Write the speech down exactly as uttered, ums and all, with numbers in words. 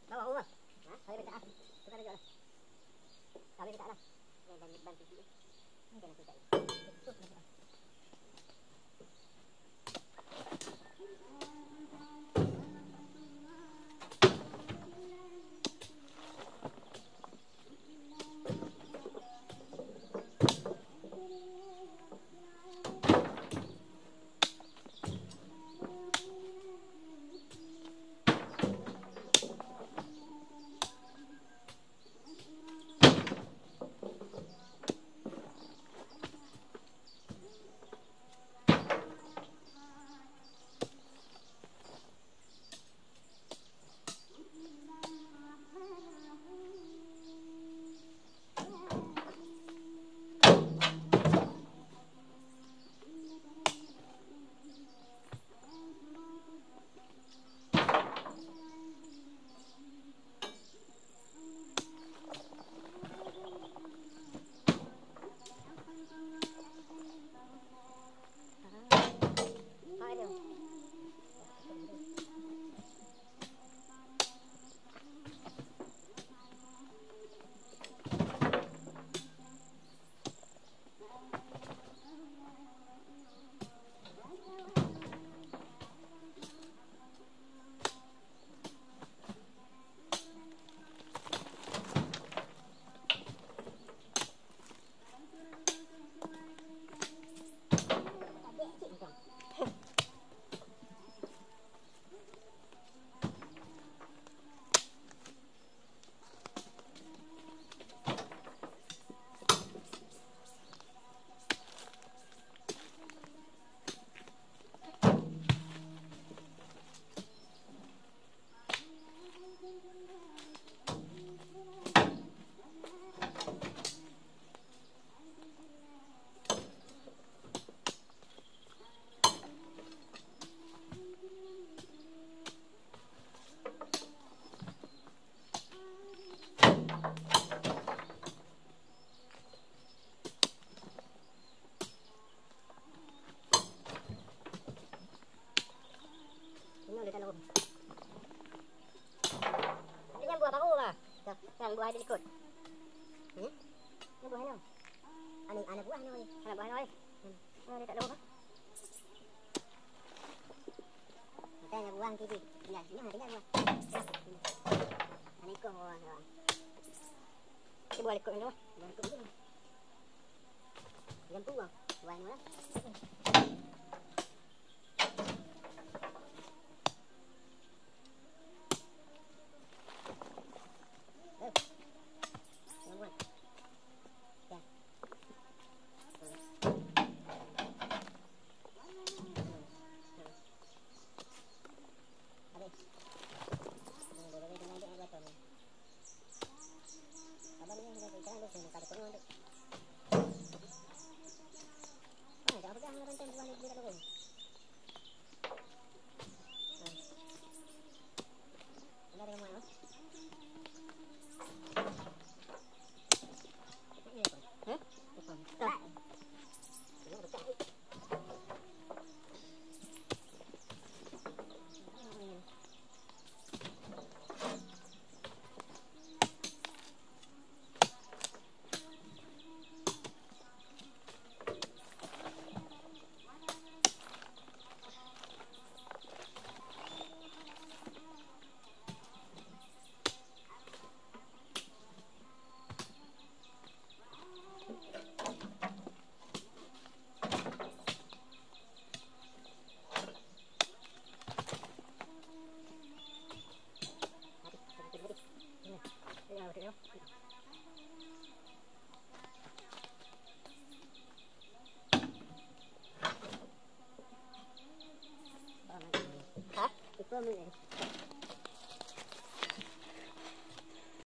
Bawa uang. Ha? Saya minta ah. Tukar tunjuk lah. Kami minta lah. Yang dan ban tinggi. Ini kan aku tak. Ini udah tahu. Ini yang buah baru lah. Yang, yang buah di likot. Hmm? Ini buah ini. Anak, anak buah ini. Anak buah ini. Hmm. Ini udah tak tahu. Kita yang buah kiri. Ya, ini ada buah. Ini kok buah. Ini buah likot ini. Buah likot ini. Yang buah. Buah ini lah.